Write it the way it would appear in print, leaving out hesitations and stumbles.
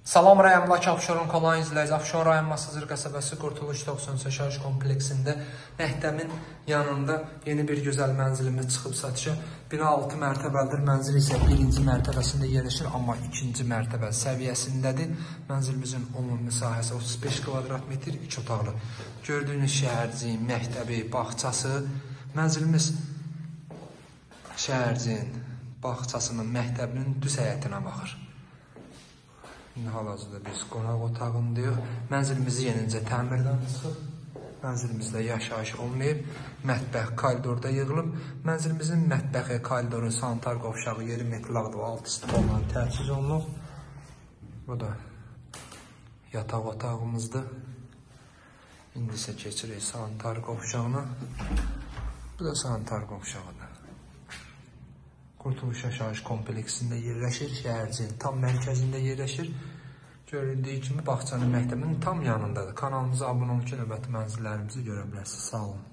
Salam rayonundakı Abşeron kanalını izləyici. Abşeron rayon Masazır qəsəbəsi Qurtuluş 93 yaşayış kompleksində məktəbin yanında yeni bir gözəl mənzilimiz çıxıb satışa. Bina 6 mərtəbəlidir. Mənzil isə 1-ci mərtəbəsində yerləşir, amma 2-ci mərtəbə səviyyəsindədir. Mənzilimizin ümumi sahəsi 35 kvadrat metr, 2 otaqlı. Gördüyünüz şəhərciyin məktəbi, bağçası. Mənzilimiz şəhərciyin bağçasının, məktəbinin düz həyətinə baxır. İndi hal-hazırda biz qonaq otağındayıq. Mənzilimizi yenicə təmirdən çıxıb. Mənzilimizdə yaşayış olmayıb. Mətbəx koridorda yığılıb. Mənzilimizin mətbəxi, koridoru, sanitar qovşağı, yeri metlaqdır, alt istiqamla təchiz olunub. Bu da yataq otağımızdır. İndi isə keçirik sanitar qovşağına. Bu da sanitar qovşağıdır. Qurtuluş yaşayış kompleksində yerləşir, şəhərciyin tam mərkəzində yerləşir. Görüldüyü kimi bağçanın, məktəbin tam yanındadır. Kanalımıza abunə olun ki, növbəti mənzillərimizi görə bilərsiniz. Sağ olun.